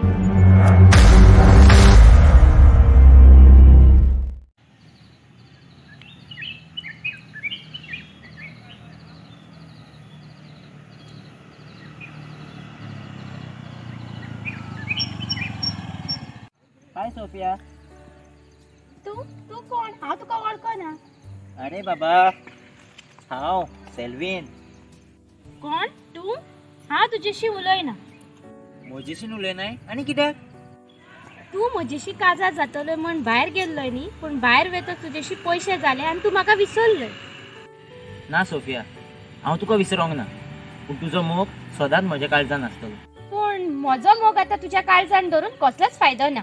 हाय Sophia. तू तू कोण? हांव तुका वळखना. अरे बाबा, हांव सेल्वीन. कोण तू? हांव तुजेशी उलयना. म्हजेशीन उलयनाय आनी कित्याक? तू म्हजेशी काजार जातलोय म्हण भायर गेल्लोय न्ही, पूण भायर वेता तुजेशी पयशे जाले आनी तूं म्हाका विसरलोय. ना सोफिया, हांव तुका विसरोंक ना, पूण तुजो मोग सदांच म्हज्या काळजान आसतलो. पूण म्हजो मोग आतां तुज्या काळजान धरून कसलोच फायदो ना.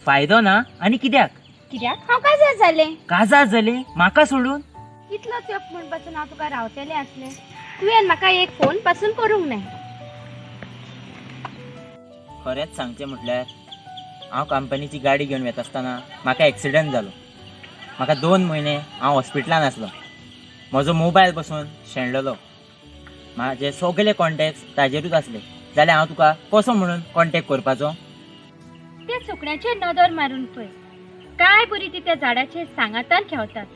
फायदो ना आनी कित्याक? कित्याक हांव काजार जालें. काजार जालें म्हाका सोडून? कितलो तेंप म्हण पासून हांव तुका रावतलें आसलें, तुवें म्हाका एक फोन पासून करूंक नाय. खरेंच सांगचें म्हटल्यार हांव कंपनीची गाडी घेवन वेता आसतना म्हाका एक्सिडंट जालो. म्हाका 2 म्हयने हांव हॉस्पिटलान आसलो. म्हजो मोबायल बसून शेणलेलो. म्हाजे सगळे कॉन्टेक्ट ताजेरूच आसले, जाल्यार हांव तुका कसो म्हणून कॉन्टेक्ट करपाचो? ते सुकण्याचेर नदर मारून पळय, काय बरी ती त्या झाडाचेर सांगातान खेळतात.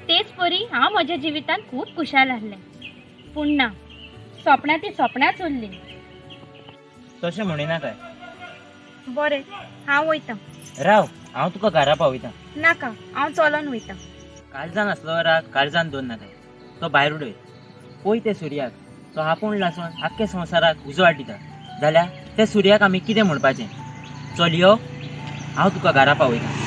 तेच परी हांव म्हज्या जिवितान खूब खुशाल आसलें, पूण ना, सोपणां ती सोपणांच उरलीं. तशें म्हणिनाका. बरें, हांव वयतां. राव, हांव तुका घरा पावयतां. नाका, हांव चलोन वयतां. काळजान आसलो राग काळजान दवर नाका, तो भायर उडय. पळय ते सुर्याक, तो आपूण लासून आख्खे संवसाराक उजवाड दिता, जाल्यार त्या सुर्याक आमी कितें म्हणपाचें? चल यो, हांव तुका घरा पावयतां.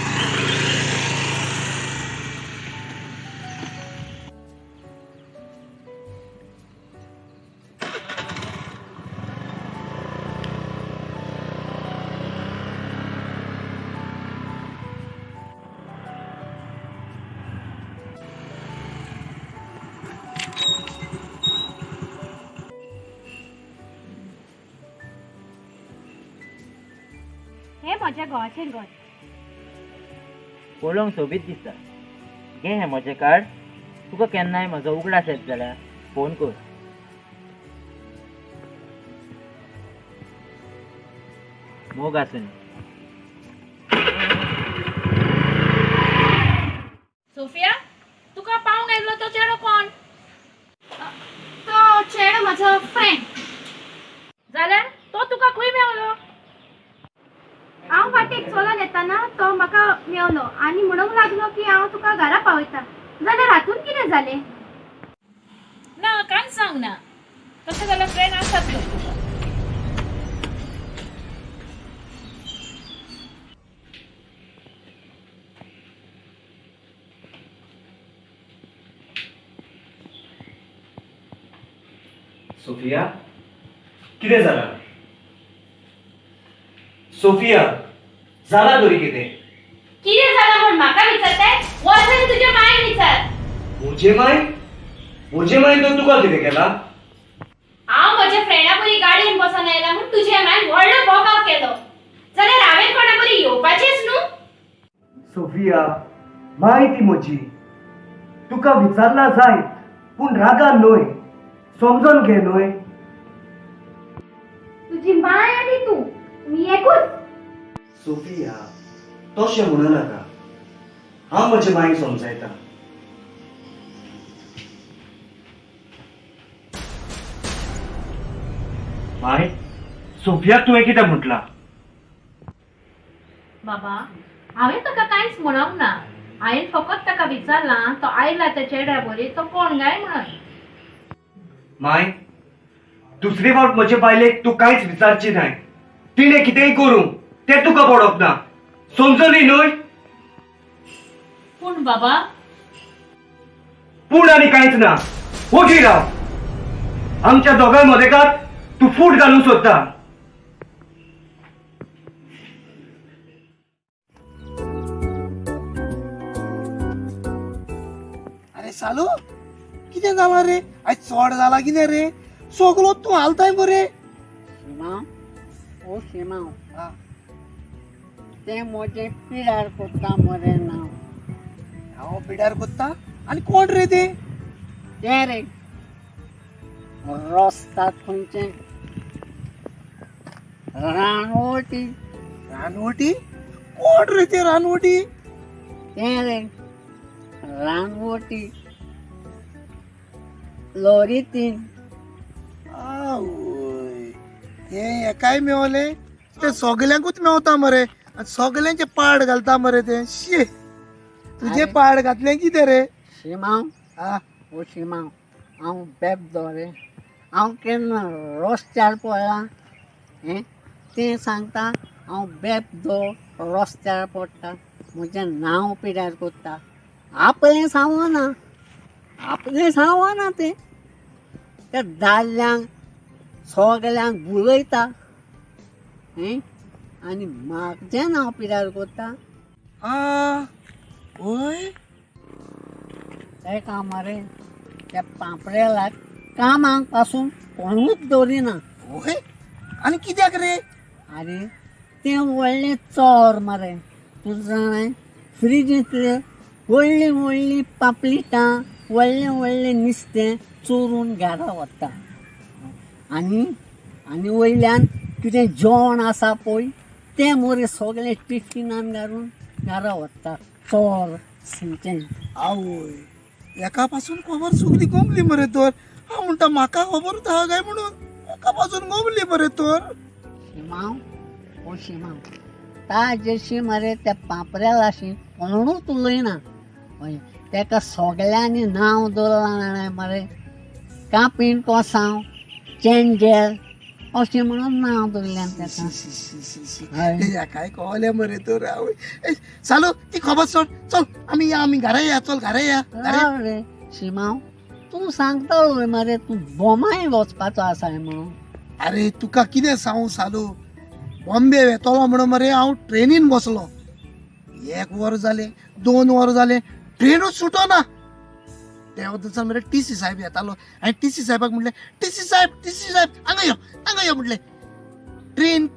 हे म्हज्या घोवाचें घर. पळोवंक सोबीत दिसता. घे हें म्हजें कार्ड, तुका केन्नाय म्हजो उगडास येत जाल्यार फोन कर. मोग आसून. सोफिया, तुका पावंक आयलो तो चेडो कोण? तो चेडो म्हजो फ्रेंड. जाल्यार तो तुका खंय मेवलो? हांव वाटेक चलोन येताना तो म्हाका मेवलो आनी म्हणूंक लागलो की हांव तुका घरा पावयता. जाल्यार हातून कितें जालें? ना, कांयच जावंक ना. तशें जाल्यार फ्रेंड आसात तर तुका. सोफिया, कितें जालां? सोफिया, जाला तरी कितें? कितें जालां म्हूण म्हाका विचारताय? वच आनी तुज्या मायक विचार. म्हजे माय? म्हजे मायन तर तुका कितें केलां? हांव म्हज्या फ्रेंडा बरी गाडयेन बसून आयला म्हूण तुज्या मायन व्हडलो बोगाव केलो, जाल्यार हांवें कोणा बरी येवपाचेंच न्हू. सोफिया, माय ती म्हजी. तुका विचारला जायत, पूण रागान न्हय, समजून घे न्हय. तुजी माय आनी तूं तुमी एकूच. सोफिया, तशें म्हणू नाका. हांव म्हजे मायक समजायता. माय, सोफियाक तुवें कितें म्हटलां? बाबा, हांवें ताका कांयच म्हणूंक ना. हांवें फकत ताका विचारलां, तो आयला त्या चेड्या बरी तो कोण काय म्हणून. माय, दुसरी फावट म्हजे बायलेक तूं कांयच विचारची नाय. तिणें कितेंय करूं तें तुका पडप ना, समजली न्हय? पूण बाबा. पूण आनी कांयच ना. ओगी राव. आमच्या दोगांय मदेकात तूं फूट घालूंक सोदता. अरे सालू, कितें जालां रे? आयज चड जालां कितें रे? सगलो तूं हालताय मरे. शिमांव, ओ शिमांव, तें म्हजें पिडार कोत्ता मरे नांव. हांव पिड्यार कोत्ता? आनी कोण रे तें? तें रे रस्तात खंयचें रानवटी रानवटी? कोण रे ते रानवटी? तें रे रानवटी लोरितीन. आवय, हें एकाय मेवलें? ते सगल्यांकूच मेवता मरे आनी सगल्यांचे पाड घालता मरे ते. शी, तुजे पाड घातलें कितें रे? शिमांव. आ? ओ शिमांव, हांव बेबदो रे. हांव केन्ना रस्त्यार पडलां? हें तें सांगता हांव बेबदो रस्त्यार पडटा, म्हजें नांव पिड्यार करता. आपलें सांगना, आपलें सांगना. तें त्या दादल्यांक सगल्यांक बुलयता हें आनी म्हाजें नांव पिड्यार करता. आ, वय. तेका मरे त्या पांपरेलाक कामाक पासून कोणूच दवरिना. वय, आनी कित्याक रे? आरे, तें व्हडलें चोर मरे. तूं जाणा, फ्रिजींतलें व्हडलीं व्हडलीं पापलेटां, व्हडलें व्हडलें नुस्तें चोरून घरा व्हरता. आनी आनी वयल्यान कितें जेवण आसा पळय तें मरे सगळें टिफिनान घालून घरा व्हरता. चोर खंयचें. आवय, एका पासून खबर सगली गोमली मरे तर. हांव म्हणटा म्हाका खबरूच आहा काय म्हणून, एका पासून गोमली मरे तर. शिमांव, ओ शिमांव, ताजेशी मरे त्या पापऱ्यालाशी कोणूच उलयना. हय, तेका सगल्यांनी नांव दवरलां जाणा मरे, कापीण कोसांव चेंजेल अशें म्हणून नांव दवरल्यान तेका. हय. काय कळलें मरे तर. आवय, ए, सालू, ती खबर सोड, चल आमी या, आमी घरा या, चल घरा या, घरा या. राव रे शिमांव, तूं सांगतालो मरे तूं बोमाय वचपाचो आसा म्हणून. अरे तुका कितें सांगू सालू, बॉम्बे वेतलो म्हणून मरे हांव ट्रेनीन बसलो. एक वर जालें, 2 वर जालें, ट्रेनूच सुटना. देंवतसान मरे टी सी साहेब येतालो. हांवें टी सी साहेबाक म्हटलें, टी सी साहेब, टी सी साहेब, हांगा यो, हांगा यो. म्हटलें, ट्रेन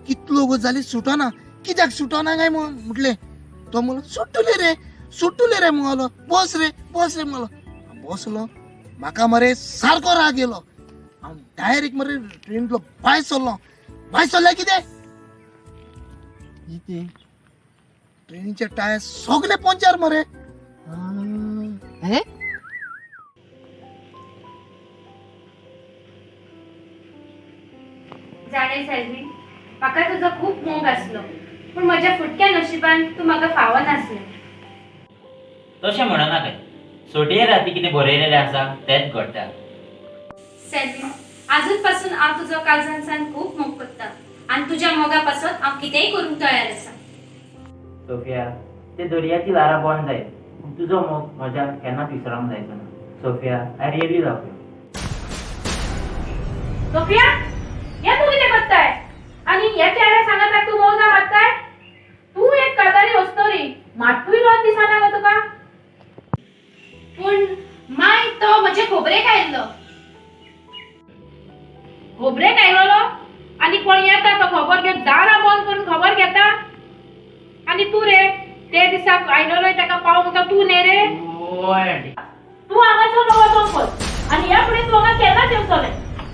कितलो वगत जाली सुटना, कित्याक सुटना काय म्हणून म्हटलें. तो म्हणलो, सुट्टली रे, सुट्टली रे. म्हणलो, बस रे, बस रे. म्हणलो, बसलो. म्हाका मरे सारको राग येयलो. हांव डायरेक्ट मरे ट्रेनींतलो भायर सरलो. भायर सरल्यार कितें? कितें? ट्रेनीचे टायर सगळे पंचर मरे. हें. जाणें सेल्वी, म्हाका तुजो खूब मोग आसलो, पूण म्हज्या फुटक्या नशिबान तूं म्हाका फावो नासलें. तशें म्हणनाकाय, सोटये राती कितें बरयलेलें आसा तेंच घडटा. सेल्वी, आजून पासून हांव तुजो काळजांतल्यान खूब मोग करता आनी तुज्या मोगा पासत हांव कितेंय करूंक तयार आसा. सोफिया, ते दर्याची ल्हारां बंद जायत, पूण तुजो मोग म्हज्यान केन्नाच विसरोंक जायचो ना. Sophia, I really love you. Sophia, हें तूं कितें करताय? आनी ह्या चेड्या सांगाताक तूं मौजा मारताय? तूं एक काजारी वस्तोरी, मातूय लज दिसना गो तुका? पूण माय, तो म्हजे खोबरेक आयिल्लो. खोबरेक आयलोलो? आनी कोण येता तो खबर घेवन दारां बंद करून खबर घेता? आनी तूं रे, ते दिसाक आयलोलो ताका पावोवंक तो तूं न्ही रे? वय आंटी. तूं हांगासर वचोंक पळ आनी ह्या फुडें तूं हांगा केन्नाच येवचो न्हय.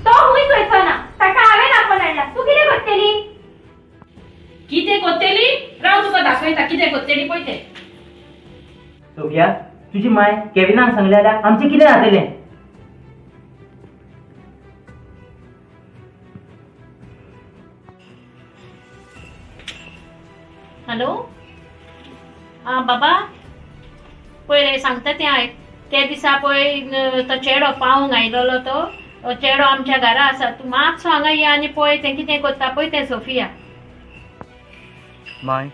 तो हुंयच वयचो ना, ताका हांवें आपोवन हाडला. तूं कितें करतली? कितें कोत्तेली? राव, तुका दाखयता कितें कोत्तेली पळय तें. सोफिया, तुजी माय केविनाक सांगलें जाल्यार आमचें कितें जातलें? हॅलो, आं बाबा, पळय रे, सांगता तें आयक. ते दिसा पळय तो चेडो पावोवंक आयलोलो, तो चेडो आमच्या घरा आसा. तूं मातसो हांगा ये आनी पळय तें कितें करता पळय तें सोफिया. माय,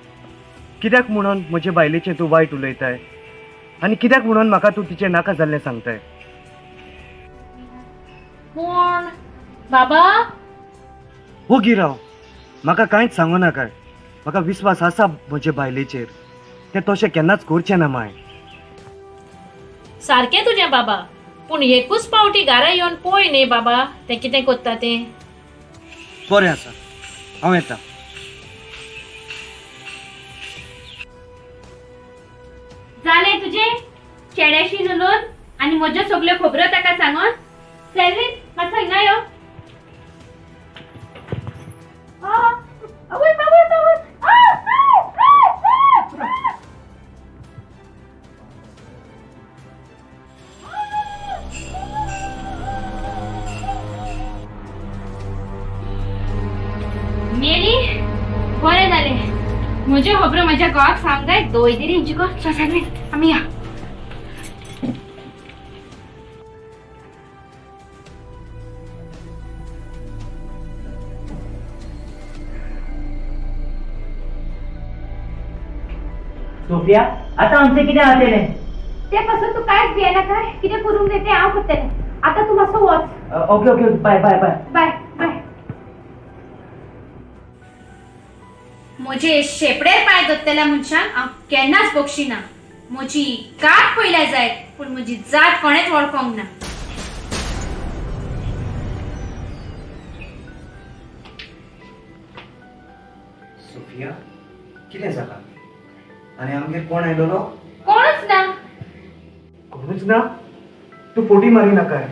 कित्याक म्हणून म्हजे बायलेचें तूं वायट उलयताय आनी कित्याक म्हणून म्हाका तूं तिचें नाका जाल्लें सांगताय? पूण बाबा. ओगी राव, म्हाका कांयच सांगू नाका. म्हाका विस्वास आसा म्हजे बायलेचेर, तें तशें केन्नाच करचें ना माय. सारकें तुजें बाबा, पूण एकूच पावटी घरा येवन पळय न्ही बाबा तें कितें करता तें. बरें आसा, हांव येता. जालें तुजें चेड्याशी उलोवन आनी म्हज्यो सगल्यो खबरो ताका सांगून? सेल्वीन, मातसो हिंगा यो. आवय बाबय बाबय, बरें जालें, म्हज्यो खबरो म्हज्या घोवाक सांग जाय. दोय दिरी जिको. चल आमी या. सोफिया, आतां आमचें कितें जातलें? ते पासून तूं कांयच भियेनाका. कितें करूंक जाय तें हांव करतलें. आतां तूं मातसो वच. Okay okay, bye bye bye. Bye bye. म्हजे शेपडेर पांय दवरतल्या मनशांक हांव केन्नाच बक्षिना. म्हजी कात पयल्या जायत, पूण म्हजी जात कोणेच वळखोंक ना. सोफिया, कितें जालां? आनी आमगेर कोण आयलोलो? कोणूच ना. कोणूच ना? तूं फोटी मारी नाकाय.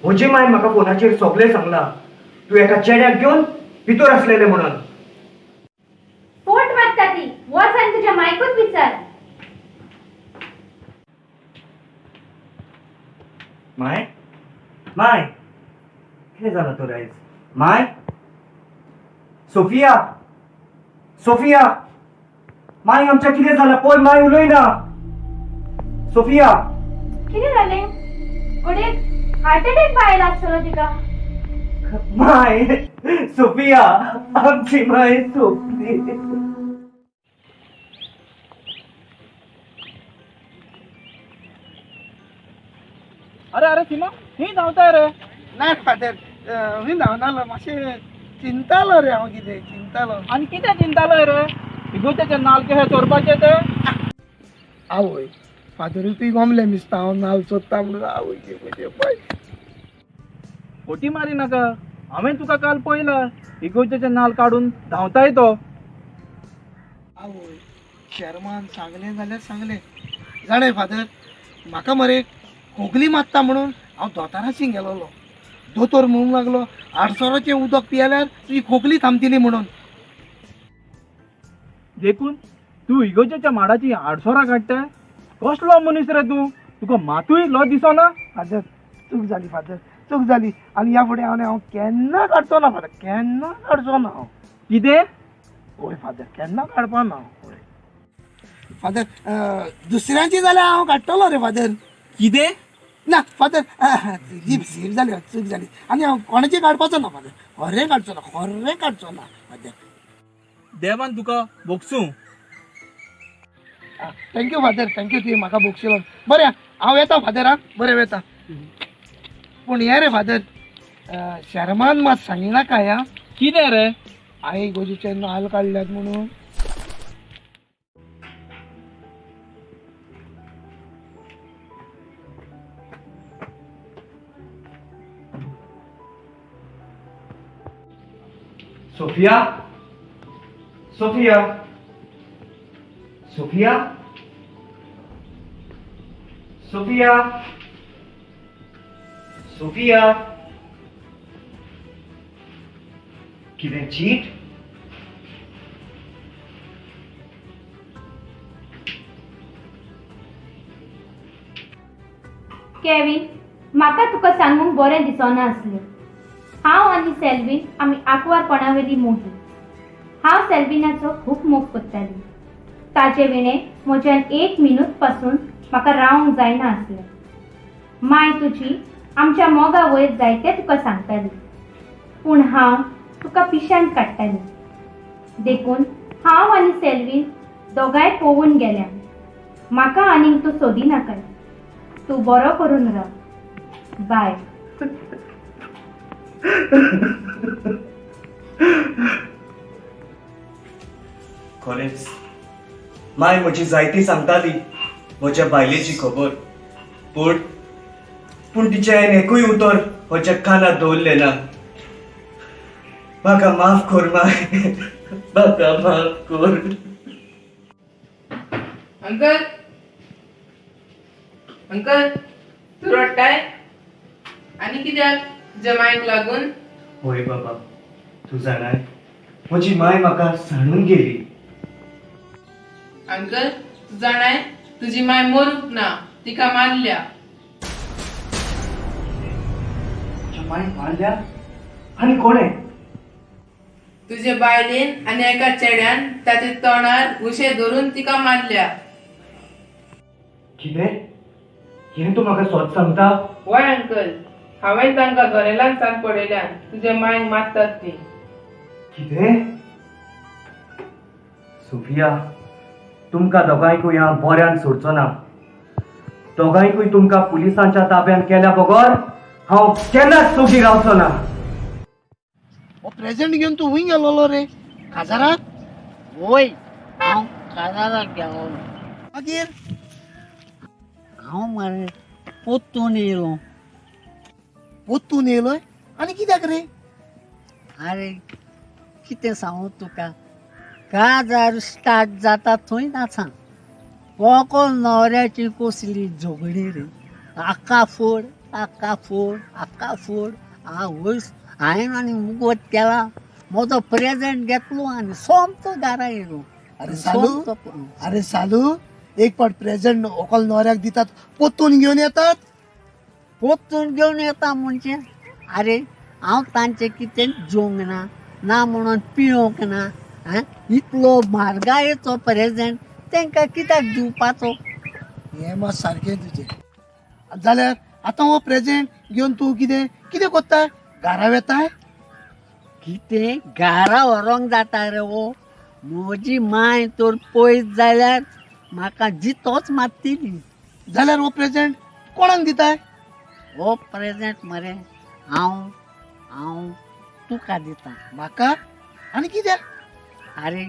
म्हजी मायन म्हाका फोनाचेर सोगलें सांगलां, तूं एका चेड्याक घेवन भितर आसलेलें म्हणून. फोट मारता ती. वच आनी तुज्या मायकूच विचार. माय, माय, कितें जालां तर आयज? माय, सोफिया, सोफिया, माय, आमच्या कितें जालां पळय. माय, उलयना. सोफिया. कितें जालें? घडये हार्ट अटॅक आयला आसतलो तिका. माय, सोफिया, आमची माय सोपली. अरे अरे सीमा, ही धांवताय रे? ना फादर, हूंय धांवनालो, मातशें चिंतालो रे हांव. कितें चिंतालो. आनी कितें चिंतालोय रे? इगोतेचे नाल कशे चोरपाचे ते? आवय, फादरूय गोमले मिस्ता हांव नाल चोरता म्हणून. आवय म्हजे पळय. फटी मारी नाका. हांवें तुका काल पळयला, इगोतेचे नाल काडून धांवताय तो. आवय, शर्मान सांगलें जाल्यार सांगलें. जाणें फादर, म्हाका मरे खोकली मारता म्हणून हांव दोतोराशी गेलोलो. दोतोर म्हणूंक लागलो, आडसराचें उदक पियेल्यार तुजी खोकली थांबतली म्हणून. देखून तूं इगोजेच्या माडाची आडसरां काडटाय? कसलो मनीस रे तूं? तुका मातूय लज दिसना? फादर, चूक जाली. फादर, चूक जाली. आनी ह्या फुडें हांव केन्ना काडचो ना फादर, केन्ना काडचो ना हांव. कितें? हय फादर, केन्ना काडपा ना. हय फादर, दुसऱ्यांची जाल्यार हांव काडटलो रे फादर. कितें? ना फादर, जीप सीप जाली, चूक जाली. आनी हांव कोणाची काडपाचो ना फादर, खरें काडचो ना, खरें काडचो ना फादर. देवान तुका भोगसूं. Thank you father, thank you. तुवें म्हाका भोगशिलो. बरें, हांव येता फादर. आं, बरें, वेता. पूण हें रे फादर, शर्मान मात सांगिनाका आं. कितें रे? आई गोजीचे नाल काडल्यात म्हणून. सोफिया, सोफिया, सोफिया, सोफिया, सोफिया, कितें चीट? केवीन, म्हाका तुका सांगूंक बरें दिसना आसलें. हांव आनी सेल्वीन आमी आंकवारपणावेली मोगी. हांव सेल्विनाचो खूब मोग करताली. ताजे विणें म्हज्यान एक मिनूत पासून म्हाका रावंक जायना आसलें. माय तुजी आमच्या मोगा वयर जायते तुका सांगताली, पूण हांव तुका पिशांत काडटाली. देखून हांव आनी सेल्वीन दोगांय पोवून गेल्या. म्हाका आनीक तूं सोदिनाका. तूं बरो करून राव. बाय. खरेंच माय म्हजी जायती सांगताली म्हज्या बायलेची खबर, पूण पूण तिचें हांवें एकूय उतर म्हज्या कानार दवरलें ना. म्हाका माफ कर माय, म्हाका माफ कर. अंकल, अंकल, तूं रडटाय आनी कित्याक? तुज्या मायक लागून? होय बाबा, तूं जाणाय, म्हजी माय म्हाका सांडून गेली. अंकल, तूं जाणाय, तुजी माय मरूंक ना, तिका मारल्या. म्हज्या मायक मारल्या? आनी कोणें? तुजे बायलेन आनी एका चेड्यान ताच्या तोंडार उशें धरून तिका मारल्या. कितें? हें तूं म्हाका सोद सांगता? वय अंकल, हांवें तांकां जनेलान सावन पळयल्यान तुजे मांयक मारतात ती. कितें? सोफिया, तुमकां दोगांयकूय हांव बऱ्यान सोडचो ना. दोगांयकूय तुमकां पुलिसांच्या ताब्यान केल्या बगर हांव केन्नाच सोगी रावचो ना. हो प्रेझेंट घेवन तूं हूंय गेलोलो रे? काजाराक? वय, हांव काजाराक गेलो. मागीर? हांव मरे पोत्तून येयलो. पोत्तून येयलोय? आनी कित्याक रे? आरे कितें सांगू तुका, काजार स्टार्ट जाता थंय नाचा पोको न्हवऱ्याची कसली झगडी रे, आका फोड आका फोड आका फोड. आवयस, हांवें आनी मुगोत केला, म्हजो प्रेजेंट घेतलो आनी सोमतो घरा येयलो. अरे सालू, अरे सालू, एक पाट प्रेझेंट व्हंकल न्हवऱ्याक दितात, पोत्तून घेवन येतात? पोत्तून घेवन येता म्हणजे? आरे हांव तांचें कितें जेवंक ना, ना म्हणून पिवंक ना. आं, इतलो म्हारगायेचो प्रेजेंट तांकां कित्याक दिवपाचो? हें मात सारकें तुजें. जाल्यार आतां हो प्रेझेंट घेवन तूं कितें कितें कोत्ता? घरा वेताय? कितें घरा व्हरोंक जाता रे हो? म्हजी मांय तर पळयत जाल्यार म्हाका जितोच मारतली. जाल्यार हो प्रेझेंट कोणाक दिताय? हो प्रेजेंट मरे हांव हांव तुका दिता. म्हाका? आनी कित्याक? आरे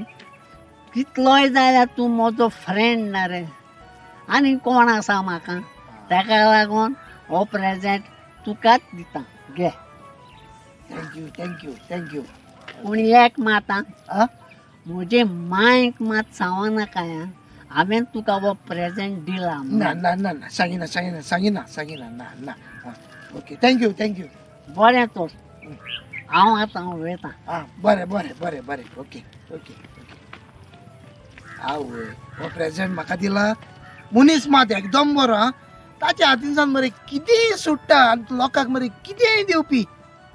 कितलोय जाल्यार तूं म्हजो फ्रेंड ना रे, आनी कोण आसा म्हाका? ताका लागून हो प्रेजेंट तुकाच दिता, घे. Thank you thank you thank you. पूण एक मात आं? म्हजे मांयक मात सांगो नाका आं, हांवें तुका हो प्रेजेंट दिला. ना ना ना ना, सांगिना सांगिना सांगिना सांगिना, ना ना. Okay, thank you thank you. बरें तर हांव आतां वयता. आं बरें बरें बरें बरें, ओके ओके ओके. आवय, हो प्रेझेंट म्हाका दिला. मनीस मात एकदम बरो. आं, ताच्या हातीनसान मरे कितेंय सुट्टा आनी लोकांक मरे कितेंय दिवपी.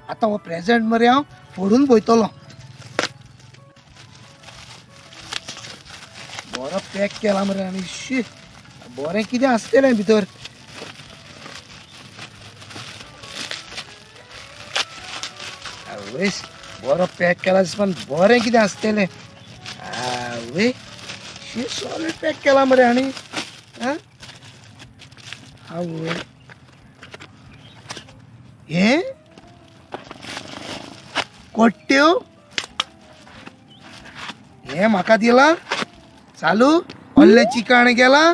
आतां हो प्रेझेंट मरे हांव फोडून पळयतलो. बरो पॅक केला मरे आनी शी, बरें कितें आसतलें भितर. आवयस, बरो पॅक केला दिसपान बरें कितें आसतलें. आवय शी, सॉलीड पॅक केला मरे आनी. आं आवय, हें कोट्ट्यो हें म्हाका दिलां? चालू व्हडलें चिकाण गेलां.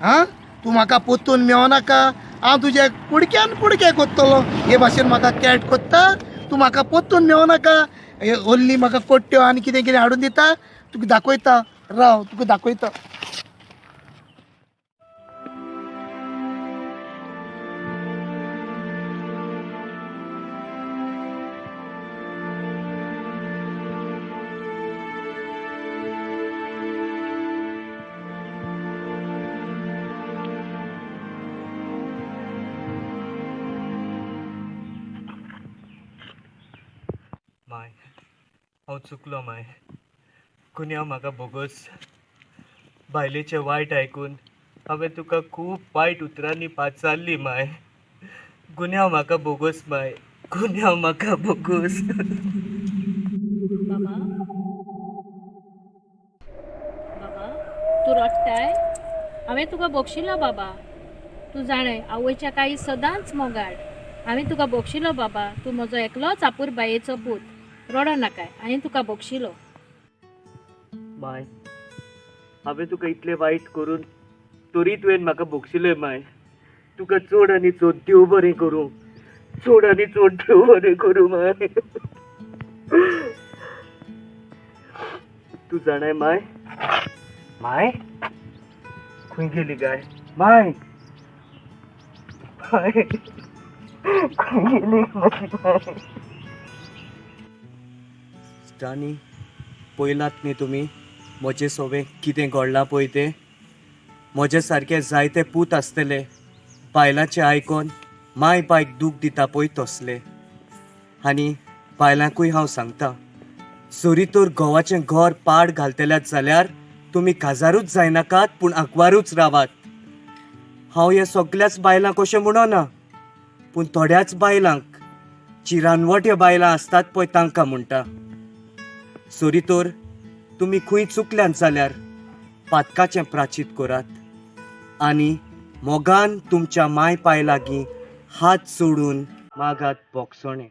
आं, तूं म्हाका पोत्तून मेवनाका, हांव तुज्या कुडक्यान कुडके कोत्तलो. हे भाशेन म्हाका कॅट कोत्ता? तूं म्हाका पोत्तून मेवनाका. हे ओल्ली म्हाका कोट्ट्यो आनी कितें कितें हाडून दिता. तुका दाखयता, राव तुका दाखयता. माय, हांव चुकलो माय. गुन्यांव म्हाका भोगोस. बायलेचें वायट आयकून हांवें तुका खूब वायट उतरांनी पाचारली माय. गुन्यांव म्हाका भोगोस माय, गुन्यांव म्हाका भोगोस. बाबा, बाबा, तूं रडटाय? हांवें तुका बक्षिलो बाबा. तूं जाणय, आवयच्या काळी सदांच मोगाळ. हांवें तुका बक्षिलो बाबा, तूं म्हजो एकलोच आपुरबायेचो पूत. रडो नाकाय, हांवें तुका बक्षिलो. माय, हांवें तुका इतलें वायट करून तरी तुवें म्हाका भोगशिलें माय. तुका चड आनी चड देव बरें करूं, चड आनी चड देव बरें करूं माय. तूं जाणाय माय, माय खंय गेली काय? माय, माय खंय गेली म्हजी माय? इश्टांनी, पळयलात न्ही तुमी म्हजे सोबें कितें घडलां पळय तें. म्हजे सारके जायते पूत आसतले बायलांचें आयकोन माय बायक दूख दिता पळय तसले. आनी बायलांकूय हांव सांगता, सरी तर घोवाचें घर पाड घालतल्यात जाल्यार तुमी काजारूच जायनाकात पूण आंकवारूच रावात. हांव ह्या सगल्याच बायलांक अशें म्हणना, पूण थोड्याच बायलांक, जी रानवट्या बायलां आसतात पळय तांकां म्हणटा. सरी तर तुमी खंय चुकल्यात जाल्यार पातकाचें प्राचीत करात आनी मोगान तुमच्या माय पाय लागीं हात सोडून मागात बोगसणें.